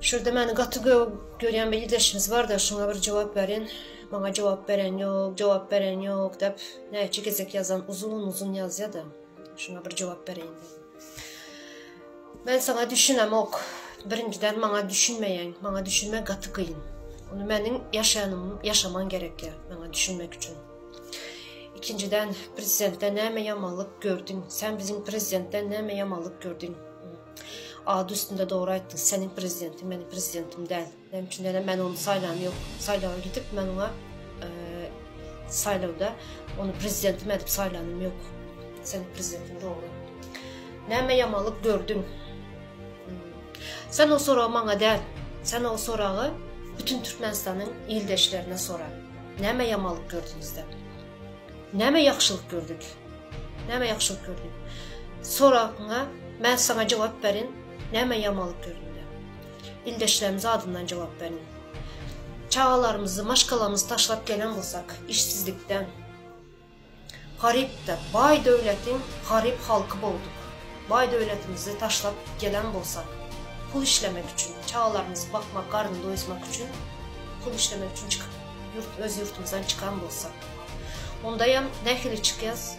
Şurada meni gaty görýän bir ildeşimiz bar-da, şoňa bir jogap berin. Maňa jogap beren ýok, jogap beren ýok diýip, näçe gezek ýazan uzun-uzun ýazýa-da. Şoňa bir jogap bereýin diýdim. Men saňa düşünemok. Birinjiden maňa düşünmeýäň. Maňa düşünmek gaty kyn. Ony meniň ýaşaýanym ýaşaman gerekýär maňa düşünmek üçin. Ikinjiden prezidentden näme ýamanlyk gördüň? Sen biziň prezidentden näme ýamanlyk gördüň? Ady üstünde dogry aýtdyň. Seniň prezidentiň meniň prezidentim däl. Näme üçin diýende men ony saýlanym ýok. Saýlawa gidip men oňa saýlawda ony prezidentim edip saýlanym ýok. Seniň prezidentiň dogry. Näme ýamanlyk gördüň? Sen o soragy maňa däl. Sen o soragy bütün Türkmenistanyň ildeşlerine sora. Näme ýamanlyk gördüňizde? Näme ýagşylyk gördük? Näme ýagşylyk gördük? Soragyňa men saňa jogap berin, näme ýamanlyk gördüňde? Ildeşlerimiz adyndan jogap berin. Çagalarymyzy, maşgalamyzy taşlap gelen bolsak, işsizlikden, garypda, baý döwletiň garyp halky bolduk. Baý döwletimizi taşlap gelen bolsak, pul işlemek üçin, çagalarymyzy bakmak, garnyny doýuzmak üçin pul işlemek üçin çykyp, ýurt, öz ýurtumyzdan çykan bolsak. Ondaýam nähili çykýas?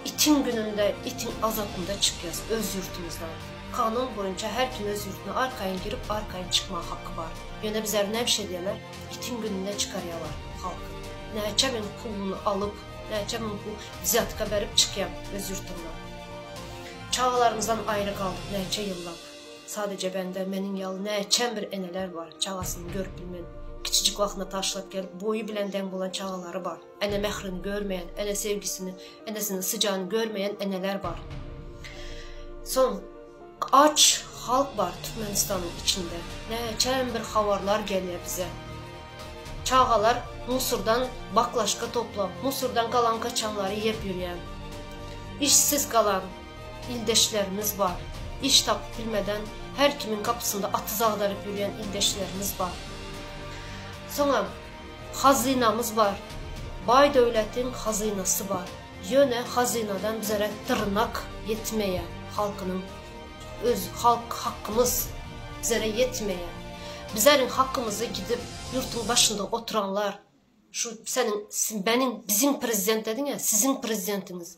Itiň gününde, itiň azapynda çykýas öz ýurtumyzdan. Kanun boýunça her kim öz ýurtuna arkaýyn girip, arkaýyn çykmaga haky bar. Ýöne bizleri näme edýärler? Itiň gününde çykarýarlar halky. Näçe müň puluny alyp, näçe müň pul wzýatka berip çykýaň öz ýurtuňdan. Çagalarymyzdan aýry galdyk näçe ýyllap. Sadeje bende meniň ýaly näçem bir eneler bar, çagasyny görüp bilmän, kiçijik wagtynda taşlap gelip, boýy bilen deň bolan çagalary bar. Ene mährini görmeýän, ene sevgisini, enesiniň syjagyny görmeýän eneler bar. Soň aç halk bar Türkmenistanyň içinde. Näçem bir habarlar gelýär bize. Çagalar musurdan baklaşka toplap, musurdan galan gaçanlary iýip ýörýän. Işsiz galan ildeşlerimiz bar. Iş tapyp bilmeden her kimiň gapysynda atyz agdaryp ýörýän ildeşlerimiz bar. Soňam Hazynamyz bar. Baý döwletiň hazynasy bar. Ýöne hazynadan bizere dyrnak ýetmeýä. Halkynyň öz halk hakkymyz bizere ýetmeýä. Bizeriň hakkymyzy gidip ýurtuň başynda oturanlar şu seniň meniň biziň prezident dediňä siziň prezidentiňiz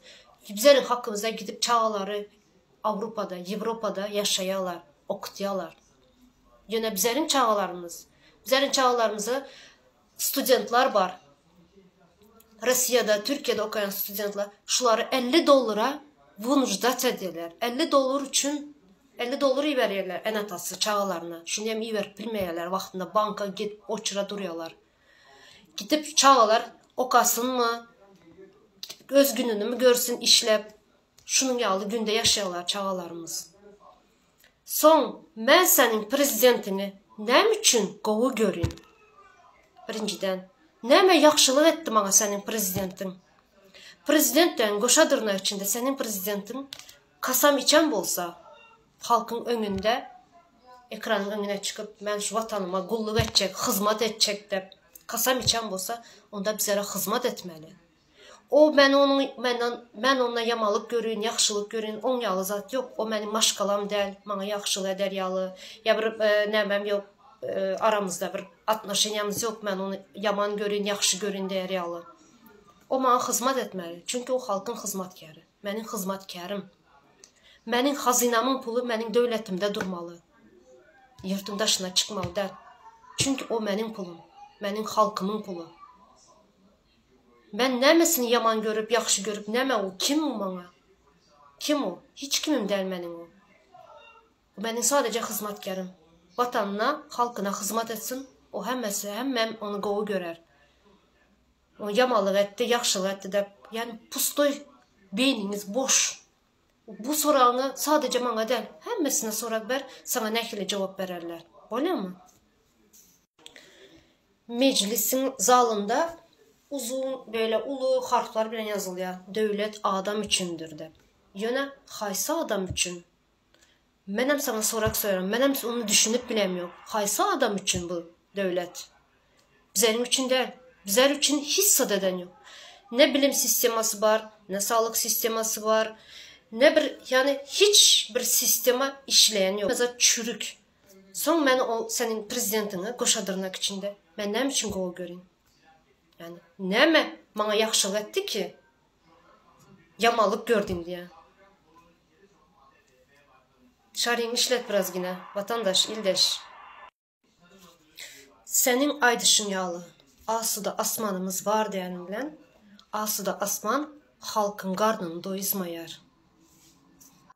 bizeriň hakkymyza gidip çagalary Awrupada Ýewropada ýaşaýalar okutýalar. Ýöne bizeriň çagalarymyz, bizeriň çagalarymyza studentlar bar. Rossiýada, Türkiýede okaýan studentler şulary 50 dollara wynujdat edýärler. 50 dollar üçin 50 dollar iberýärler ene-atasy çagalaryna. Şuny hem iberip bilmeýärler wagtynda banka gidip oçura durýarlar. Gidip çagalar okasynmy, öz gününi görsün işläp, şunuň ýaly günde ýaşaýarlar çagalarymyz. Soň men seniň prezidentiňi näme üçin gowy görin? Birinjiden, näme ýagşylyk etdi maňa seniň prezidentiň? Prezident däň goşa dyrnak içinde seniň prezidentiň kasam içen bolsa, halkyň öňünde ekranyň öňüne çykyp men şu watanyma gulluk etjek, hyzmat etjek dep kasam içen bolsa, onda bizlere hyzmat etmeli. O men onuň menden men onda ýamalyk görin, ýagşylyk görin, oň ýaly zat ýok. O meniň maşgalam däl, maňa ýagşylyk eder ýaly. Ýa bir nämem ýok, aramyzda bir atnoşeniýamyz ýok, men ony ýaman görin, ýagşy görin diýer ýaly. O maňa hyzmat etmeli. Çünki o halkyň hyzmatkäri. Meniň hyzmatkärim. Meniň hazynamyň puly meniň döwletimde durmaly. Ýurduň daşyna çykmaly däl. Çünki o meniň pulum, meniň halkymyň puly. Men nämesini ýaman görüp, ýagşy görüp, näme o, kim o maňa? Kim o? Hiç kimim däl meniň o. O meniň sadeje hyzmatkärim. Watanyna, halkyna hyzmat etsin, o hemmesi, hemmem ony gowy görer. O ýamanlyk etdi, ýagşylyk etdi dep, ýani pustoý beýniňiz boş. Bu soragyňy sadeje maňa däl, hemmesine sorag ber, saňa nähili jogap bererler. Bolýamy? Mejlisiň zalynda uzyn beýle uly harplar bilen ýazylýar, Döwlet adam üçindir diýip. Ýöne haýsy adam üçin? Menem saňa sorag soraýan, menem ony düşünip bilemýok. Haýsy adam üçin bu döwlet? Bizeriň üçin däl. Bizler üçin hiç zat eden ýok. Ne bilim sistemasy bar, ne saglyk sistemasy bar, ne bir ýagny hiç bir sistema işleýän ýok. Zat çürük. Soň men ol seniň prezidentiňi goşa dyrnak içinde men näme üçin gowy görin? Ýani näme maňa ýagşylyk etdi ki ýamanlyk gördüm diýä. Şaryňy işlet biraz gine watandaş ildeş. Seniň aýdyşyň ýaly, asuda asmanymyz bar diýeniň bilen, asuda asman halkyň garnyny doýuzmaýar.